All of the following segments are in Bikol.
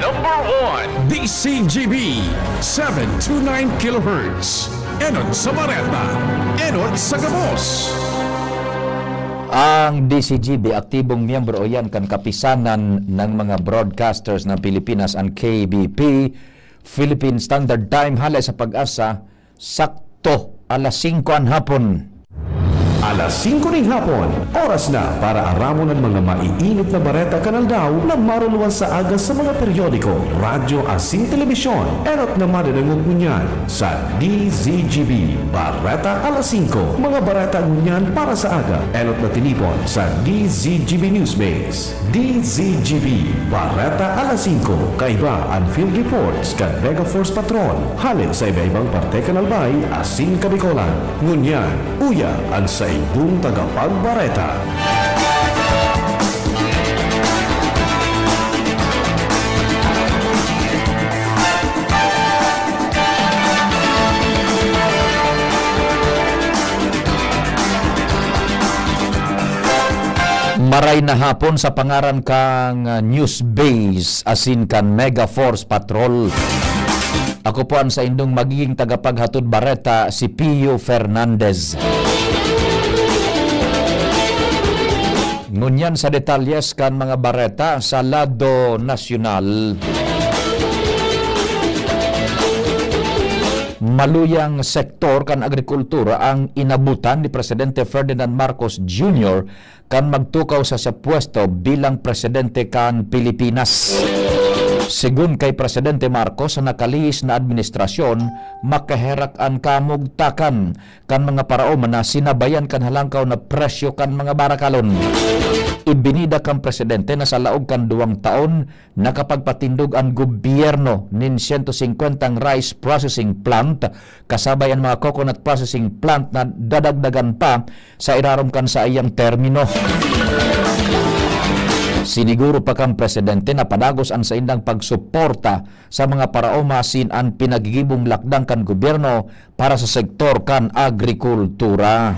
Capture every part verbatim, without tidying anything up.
Number one, D C G B, seven two nine kilohertz. Enot sa Bareta, enot sa gabos. Ang D C G B, aktibong miyembro iyan kan Kapisanan ng mga Broadcasters ng Pilipinas, ang K B P, Philippine Standard Time, hale sa PAGASA, sakto alas singko an hapon. Alas singko ning hapon, oras na para aramon an mga maiinit na bareta kan aldaw na maruluwas sa aga sa mga periodiko, radyo asin telebisyon. Enot na madadangog ngunyan sa D Z G B Bareta Alas Singko. Mga bareta ngunyan para sa aga. Enot na tinipon sa D Z G B Newsbase. D Z G B, Bareta Alas Singko, kaiba an field reports kan Mega Force Patrol, hale sa iba-ibang parte kan Albay asin Kabicolan. Ngunyan, uya an saindong tagapagbareta. Maray na hapon sa pangaran kang, ah, Newsbase asin kan Mega Force Patrol. Ako po an saindong magiging tagapaghatod bareta, si Pio Fernandez. Ngunyan sa detalyes kan mga bareta sa lado nasyonal. Maluyang sektor kan agrikultura ang inabutan ni Presidente Ferdinand Marcos Junior kan magtukaw sa, sa pwesto bilang presidente kan Pilipinas. Segun kay Presidente Marcos, sa nakalihis na administrasyon, makaherak an kamugtakan kan mga paraoma na sinabayan kan halangkaw na presyo kan mga barakalon. Ibinida kan presidente na sa laog kan duwang taon, nakapagpatindog an gobyerno nin sento singkwentang rice processing plant, kasabay an mga coconut processing plant na dadagdagan pa sa irarom kan saiyang termino. Siniguro pa kan presidente na padagos an saindang pagsuporta sa mga paraoma asin an pinagigibong lakdang kan gobyerno para sa sektor kan agrikultura.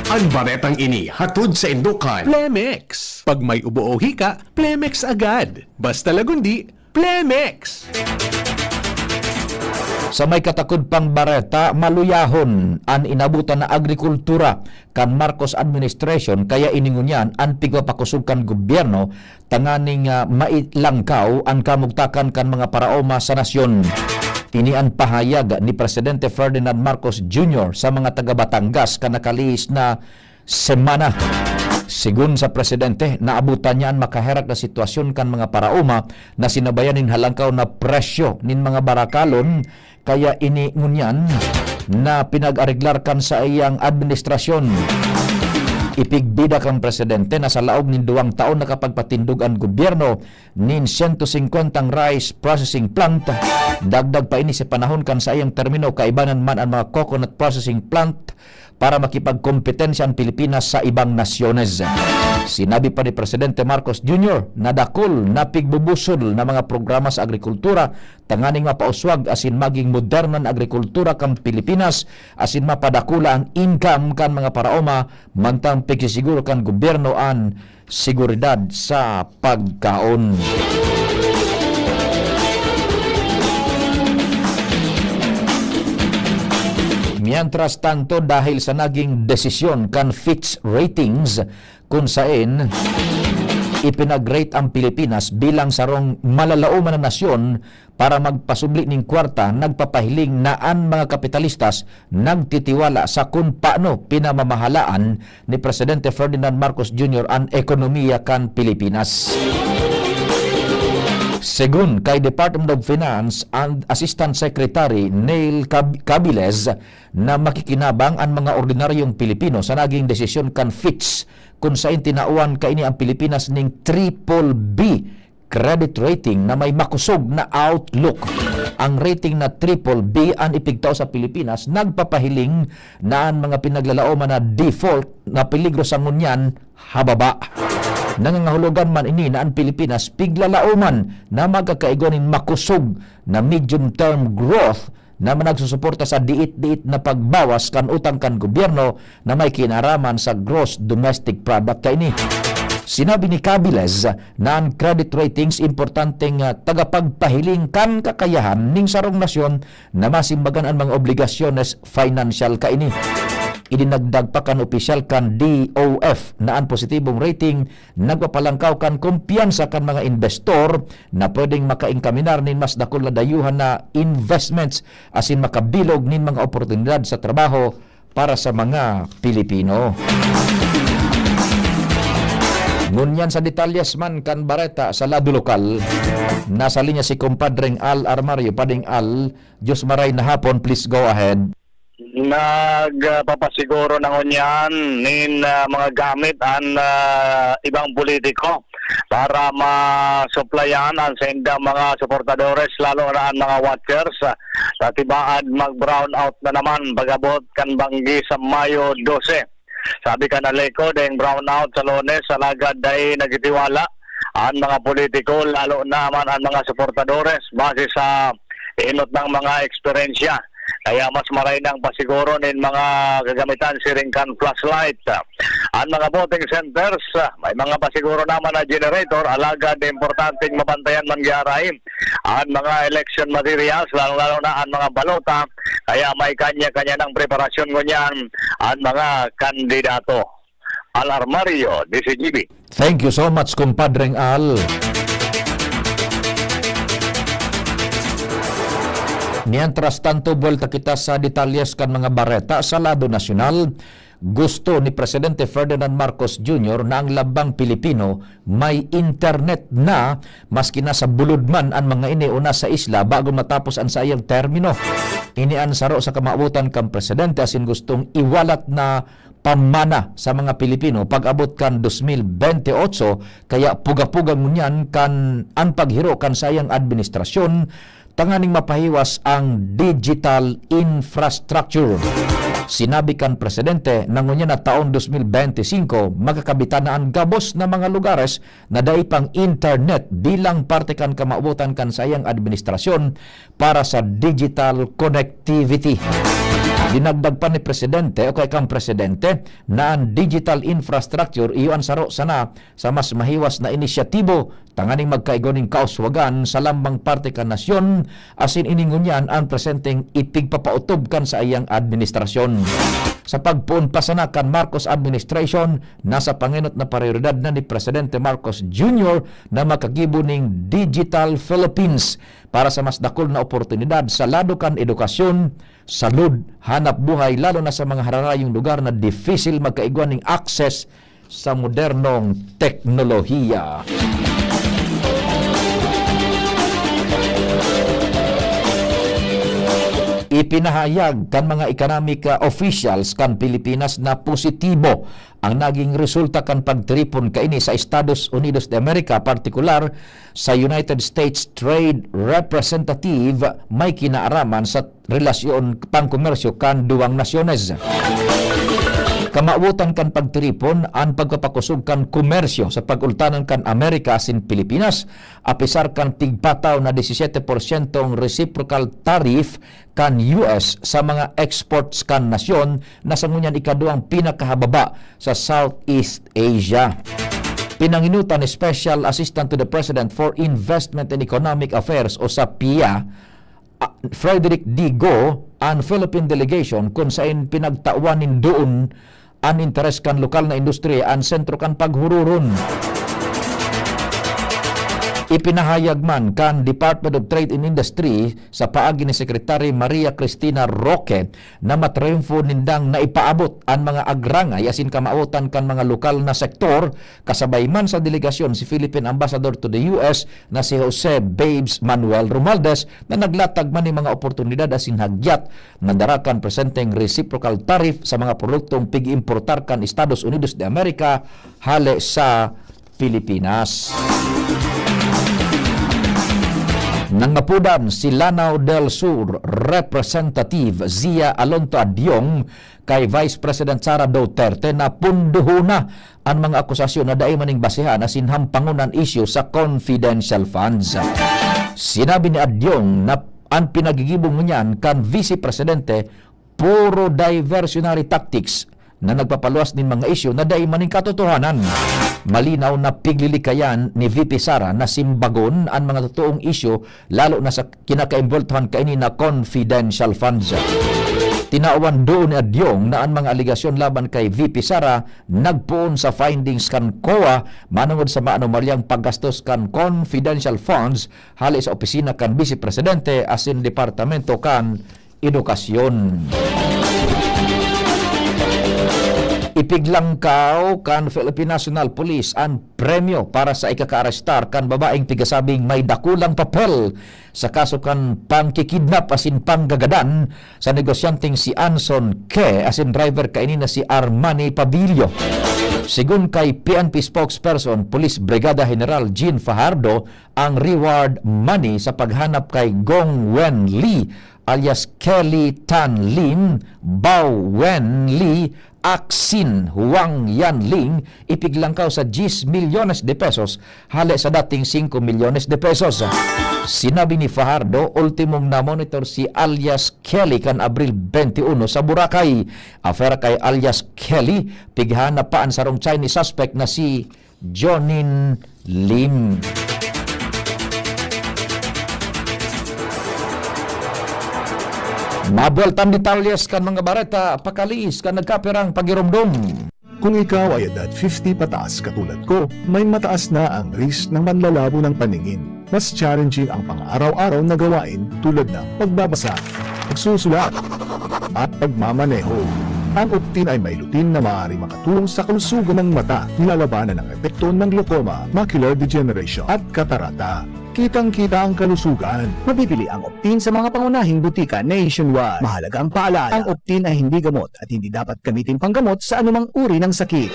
An baretang ini hatod saindo kan Plemex. Pag may ubo o hika, Plemex agad. Basta Lagundi, Plemex! Sa may katakod pang bareta, maluyahon an inabutan na agrikultura kan Marcos administration, kaya ini ngunyan an pigpapakosog kan gobyerno tanganing, ah, mailangkaw an kamugtakan kan mga paraoma sa nasyon. Ini an pahayag ni Presidente Ferdinand Marcos Junior sa mga taga Batangas kan nakalihis na semana. Segun sa presidente, naabutan niya an makaherak na sitwasyon kan mga paraoma na sinabayan nin halangkaw na presyo nin mga barakalon, kaya ini ngunyan na pinag-areglar kan saiyang administrasyon. Ipigbida kan presidente na sa laog nin duwang taon nakapagpatindog an gobyerno nin sento singkwentang rice processing plant. Dagdag pa ini sa panahon kan saiyang termino, kaibanan man an mga coconut processing plant para makipagkompetensya an Pilipinas sa ibang nasyones. Sinabi pa ni Presidente Marcos Junior na dakul na pigbubusol na mga programa sa agrikultura tanganing mapauswag asin maging moderna an agrikultura kan Pilipinas asin mapadakula an income kan mga paraoma, mantang pigsisiguro kan gobyerno an seguridad sa pagkaon. Mientras tanto, dahil sa naging desisyon kan Fitch Ratings, kun saen ipinag-rate ang Pilipinas bilang sarong malalaoman na nasyon para magpasubli nin kwarta, nagpapahiling na an mga kapitalistas nagtitiwala sa kun paano pinamamahalaan ni Presidente Ferdinand Marcos Junior an ekonomiya kan Pilipinas. Segun kay Department of Finance and Assistant Secretary Neil Cab-, Cabiles, na makikinabang an mga ordinaryong Pilipino sa naging desisyon kan Fitch, kun saen tinawan kaini ang Pilipinas ning triple B credit rating na may makosog na outlook. Ang rating na triple B an ipigtao sa Pilipinas, nagpapahiling na an mga pinaglalaoman na default na peligro sa ngunyan hababa. Nangangahulugan man ini na an Pilipinas piglalaoman na magkakaigwa nin makosog na medium-term growth na nagsusuporta sa diit-diit na pagbawas kan utang kan gobyerno na may kinaraman sa gross domestic product kaini. Sinabi ni Cabiles na an credit ratings importanteng, ah, tagapagpahiling kan kakayahan nin sarong nasyon na masimbagan an mga obligasyones financial kaini. Idinagdag pa kan opisyal kan D O F na an positibong rating nagpapalangkaw kan kumpiyansa kan mga investor na pwedeng makaengkaminar nin mas dakul na dayuhan na investments asin makabilog nin mga oportunidad sa trabaho para sa mga Pilipino. Ngunyan sa detalyes man kan bareta sa lado lokal, nasa linya si Kumpadreng Al Armario. Pading Al, Diyos maray na hapon, please go ahead. Nagpapasiguro na ngunyan nin, ah, mga gamit an, ah, ibang politiko para masuplayan an saindang mga suportadores, lalo na an mga watchers, ah, sa tibaad mag-brownout na naman pag-abot kan banggi sa Mayo dose. Sabi kan Aleco, daing brownout sa Lunes, alagad dai nagtitiwala an mga politiko, lalo na man an mga suportadores, base sa enot nang mga eksperyensya. Kaya mas maray nang pasiguro nin mga gagamitan siring kan flashlight. An mga voting centers, may mga pasiguro naman na generator, alagad importanteng mabantayan man gyaray an mga election materials, lalong-lalo na an mga balota. Kaya may kanya-kanya ng preparasyon ngunyan an mga kandidato. Al Armario, D Z G B. Thank you so much, Kumpadreng Al. Mientras tanto, buwelta kita sa detalyes kan mga bareta sa lado nasyonal. Gusto ni Presidente Ferdinand Marcos Junior na ang lambang Pilipino may internet na, maski nasa bulod man an mga ini o nasa isla, bago matapos an saiyang termino. Ini an saro sa kamawotan kan presidente asin gustong iwalat na pamana sa mga Pilipino pag-abot kan dos mil bente otso, kaya puga-puga ngunyan kan an paghiro kan saiyang administrasyon tanganing mapahiwas ang digital infrastructure. Sinabi kan presidente na ngunyan na taon dos mil bente singko, magkakabitan na an gabos na mga lugares na dai pang internet bilang parte kan kamawotan kan saiyang administrasyon para sa digital connectivity. Dinagdag pa ni Presidente o kay kan Presidente na an digital infrastructure iyo an saro sana sa mas mahiwas na inisyatibo tanganing magkaigwa nin kauswagan sa lambang parte kan nasyon, asin ini ngunyan an presenteng ipigpapautob kan saiyang administrasyon. Sa pagpoon pa sana kan Marcos administration, nasa pangenot na prayoridad na ni Presidente Marcos Junior na makagibo ning Digital Philippines para sa mas dakul na oportunidad sa lado kan edukasyon, salud, hanap buhay, lalo na sa mga hararayong lugar na dipisil magkaigwa ning access sa modernong teknolohiya. Ipinahayag kan mga economic, ah, officials kan Pilipinas na positibo ang naging resulta kan pagtiripon kaini sa Estados Unidos de America, partikular sa United States Trade Representative, may kinaaraman sa relasyon pangkomersyo kan duwang nasyones. Kamawotan kan pagtiripon an pagpapakosog kan komersyo sa pag-ultanan kan Amerika asin Pilipinas, apisar kan tigpataw na disisiete porsyentong reciprocal tariff kan U S sa mga exports kan nasyon na sa ngunyan ikaduwang pinakahababa sa Southeast Asia. Pinanginutan ni Special Assistant to the President for Investment and Economic Affairs o sa pia, ah, Frederick D. Go, an Philippine delegation kun saen pinagtawan nin duon an interes kan lokal na industriya an sentro kan paghururon. Ipinahayag man kan Department of Trade and Industry sa paagi ni Secretary Maria Cristina Roque na matriumfo nindang naipaabot an mga agrangay asin kamawotan kan mga lokal na sektor, kasabay man sa delegasyon si Philippine Ambassador to the U S na si Jose Babes Manuel Romualdez, na naglatag man nin mga oportunidad asin hagyat na dara kan presenteng reciprocal tariff sa mga produktong pig-importar kan Estados Unidos de America hale sa Pilipinas. Nangapodan si Lanao del Sur Representative Zia Alonto Adiong kay Vice President Sara Duterte na pundohon na an mga akusasyon na dai maning basehan asin hampangon an isyu sa confidential funds. Sinabi ni Adiong na an pinagigibo ngunyan kan Vice Presidente puro diversionary tactics na nagpapaluwas nin mga isyu na dai maning katotohanan. Malinaw na piglilikayan ni V P Sara na simbagon an mga totoong isyu, lalo na sa kinakaimbweltohan kaini na confidential funds. Tinawan duon ni Adyong na an mga alegasyon laban kay V P Sara nagpoon sa findings kan COA manongod sa maanomalyang paggastos kan confidential funds hale sa opisina kan Bise Presidente asin Departamento kan Edukasyon. Ipiglangkaw kan Philippine National Police an premyo para sa ikakaarestar kan babaeng pigasabing may dakulang papel sa kaso kan pangkikidnap asin panggagadan sa negosyanteng si Anson Ke asin driver kaini na si Armani Pabilio. Sigon kay P N P spokesperson, Police Brigada General Jean Fajardo, ang reward money sa paghanap kay Gong Wen Li alias Kelly Tan Lim, Bao Wen Li, Aksin Huang Yan Ling, ipiglangkaw sa diyes milyones de pesos hale sa dating singko milyones de pesos. Sinabi ni Fajardo, ultimong na-monitor si alias Kelly kan Abril twenty-one sa Boracay. Afera kay alias Kelly, pighanap pa an sarong Chinese suspect na si Jonin Lim. Mabueltan detalyes kan mga bareta, pakaliis kan nagkapirang pagiromdom. Kung ikaw ay edad fifty pataas katulad ko, may mataas na ang risk ng manlalabo ng paningin. Mas challenging ang pang-araw-araw na gawain tulad ng pagbabasa, pagsusulat, at pagmamaneho. Ang Optin ay may lutein na maaaring makatulong sa kalusugan ng mata, nilalabanan ang epekto ng glaucoma, macular degeneration, at katarata. Kitang-kita ang kalusugan. Mabibili ang Optin sa mga pangunahing butika nationwide. Mahalagang paalala, ang Optin ay hindi gamot at hindi dapat gamitin panggamot sa anumang uri ng sakit.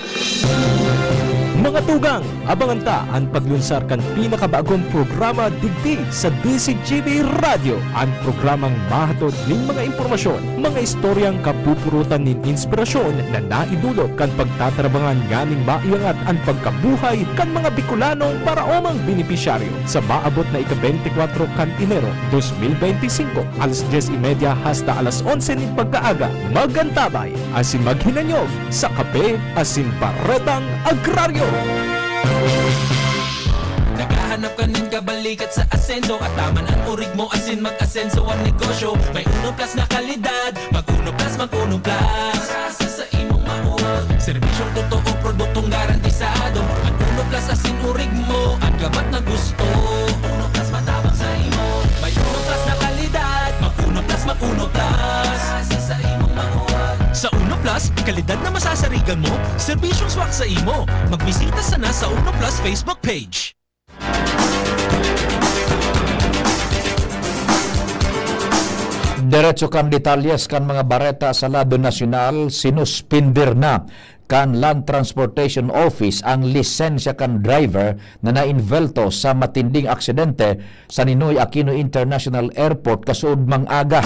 Mga tugang, abangan ta an paglunsar kan pinakabagong programa digdi sa D Z G B Radyo, an programang mahatod nin mga impormasyon, mga istoryang kapupurutan nin inspirasyon na naidulot kan pagtatrabangan nganing maiangat an pagkabuhay kan mga Bicolanong paraomang benepisyaryo. Sa maabot na ika-beintikwatro kan Enero dos mil beintisinko, alas dyes y media hasta alas onse nin pagkaaga, magantabay asin maghinanyog sa Kape asin Baretang Agraryo. Naghahanap ka nin kabalikat sa asenso, ataman an orig mo asin mag-asenso an negosyo. May Uno Plus na kalidad, mag Uno Plus, mag Uno Plus. Sa, sa, sa imong mauwag. Serbisyong totoo, produktong garantisado. An Uno Plus asin orig mo, an gabat na gusto. Uno Plus matabang sa imo. May Uno Plus na kalidad, mag Uno Plus, mag Uno Plus. Sa, sa imong mauwag. Sa Uno Plus, kalidad na masasarigan mo, serbisyong swak sa imo. Magbisita sana sa Uno Plus Facebook page. Diretso kan detalyes kan mga bareta sa lado nasyonal, sinuspender na kan Land Transportation Office ang lisensya kan driver na nainbwelto sa matinding aksidente sa Ninoy Aquino International Airport kasuodmang aga.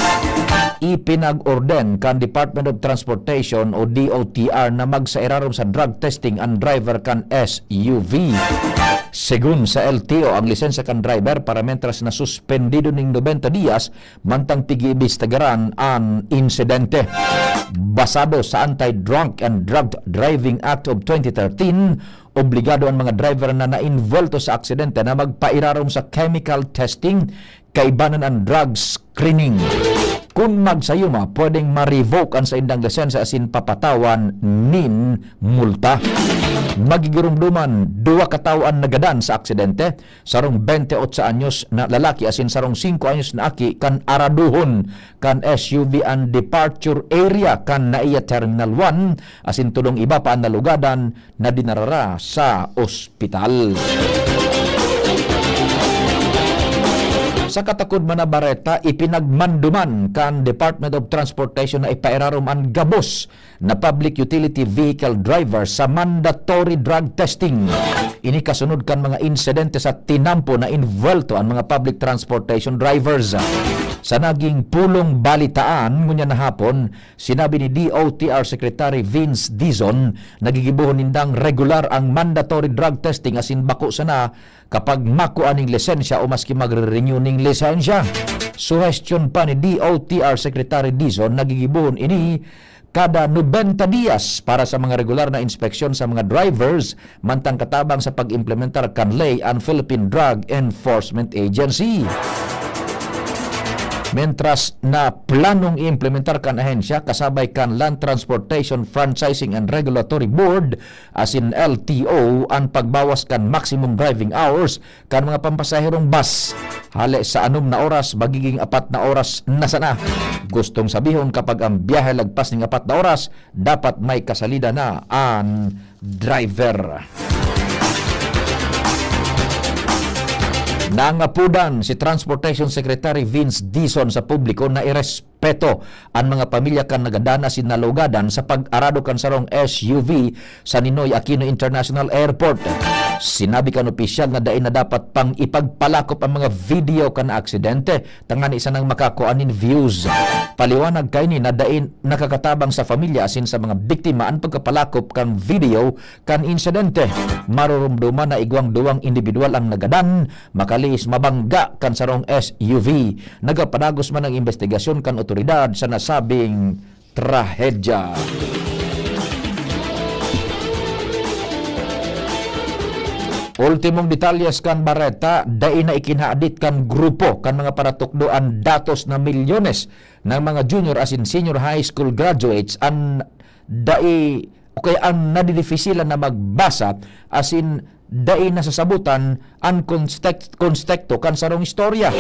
Ipinag-orden kan Department of Transportation o D O T R na magsairarom sa drug testing an driver kan S U V. Segun sa L T O, ang lisensya kan driver para mientras na suspendido ning nobenta dias mantang pig-iimbestigaran an insidente. Basado sa Anti-Drunk and Drug Driving Act of twenty thirteen, obligado an mga driver na nainbwelto sa aksidente na magpairarom sa chemical testing kaibanan an drug screening. Kun magsayuma, pwedeng ma-revoke an saindang lisensya asin papatawan nin multa. Magigiromdoman, duwa ka tawo an nagadan sa aksidente, sarong bente otso anyos na lalaki asin sarong singko anyos na aki kan araduhon kan S U V an departure area kan NAIA Terminal one, asin tolong iba pa an nalugadan na dinara sa ospital. Sa katakod man na bareta, ipinagmanduman kan Department of Transportation na ipairarom an gabos na public utility vehicle driver sa mandatory drug testing. Ini kasunod kan mga insidente sa tinampo na inbwelto an mga public transportation drivers. Sa naging pulong balitaan ngunyan na hapon, sinabi ni D O T R Secretary Vince Dizon na gigibohon nindang regular ang mandatory drug testing asin bako sana kapag makua ning lisensya o maski magre-renew ning lisensya. Suhestyon pa ni D O T R Secretary Dizon na gigibohon ini kada nobenta dias para sa mga regular na inspeksyon sa mga drivers, mantang katabang sa pag-implementar kan ley an Philippine Drug Enforcement Agency. Mentras na planong i-implementar kan ahensya kasabay kan Land Transportation Franchising and Regulatory Board, asin L T O, an pagbawas kan maximum driving hours kan mga pampasaherong bus. Hale sa anom na oras, magiging apat na oras na sana. Gustong sabihon, kapag ang biyahe lagpas ning apat na oras, dapat may kasalida na an driver. Nangapudan si Transportation Secretary Vince Dizon sa publiko na irespeto an mga pamilya kan nagadan asin nalugadan sa pag-arado kan sarong S U V sa Ninoy Aquino International Airport. Sinabi kan opisyal na dai na dapat pang ipagpalakop ang mga video kan aksidente, tanganing sanang makakua nin views. Paliwanag kaini na dai nakakatabang sa pamilya asin sa mga biktima an pagkapalakop kan video kan insidente. Marurumduman na igwang duwang indibidwal ang nagadan, makalihis mabangga kan sarong S U V. Nagapadagos man ang imbestigasyon kan otoridad sa nasabing trahedya. Ultimong detalyes kan bareta, dai na ikinahadit kan grupo kan mga paratukdo an datos na milyones ng mga junior asin senior high school graduates an dai o kaya an nadidifisilan na magbasa asin dai nasasabutan an konstek-, konstekto kan sarong istorya.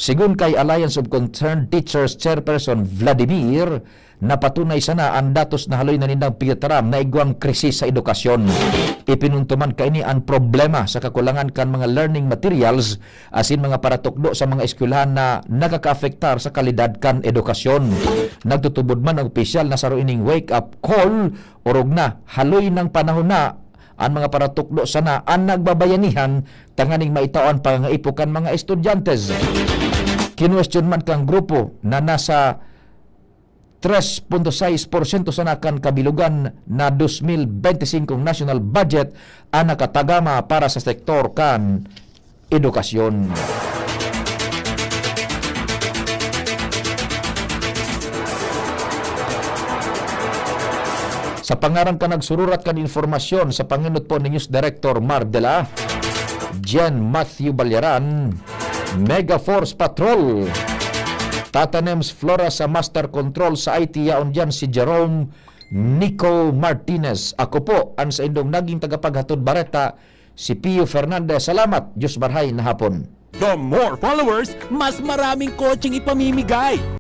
Sigon kay Alliance of Concerned Teachers Chairperson Vladimir, napatunay sana an datos na haloy na nindang pigtataram na igwang krisis sa edukasyon. Ipinunto man kaini an problema sa kakulangan kan mga learning materials asin mga paratukdo sa mga eskwelahan na nakakaapektar sa kalidad kan edukasyon. Nagtutubod man ang opisyal na saro ining wake-up call, orog na, haloy nang panahon na an mga paratukdo sana an nagbabayanihan tanganing maitao an pangangaipo kan mga estudyante. Kinwestiyon man kan grupo na nasa tres punto sais porsyento sana kan kabilogan na dos mil bente singkong national budget an nakatagama para sa sektor kan edukasyon. Sa pangaran kan nagsururat kan impormasyon sa pangenot po ni News Director Mar de la Jen Matthew Balyaran, Mega Force Patrol. Tata Nems Flora sa Master Control sa I T yaon diyan si Jerome Nico Martinez. Ako po an saindong naging tagapaghatod bareta, si Pio Fernandez. Salamat, Diyos marhay na hapon. The more followers, mas maraming kotseng ipamimigay.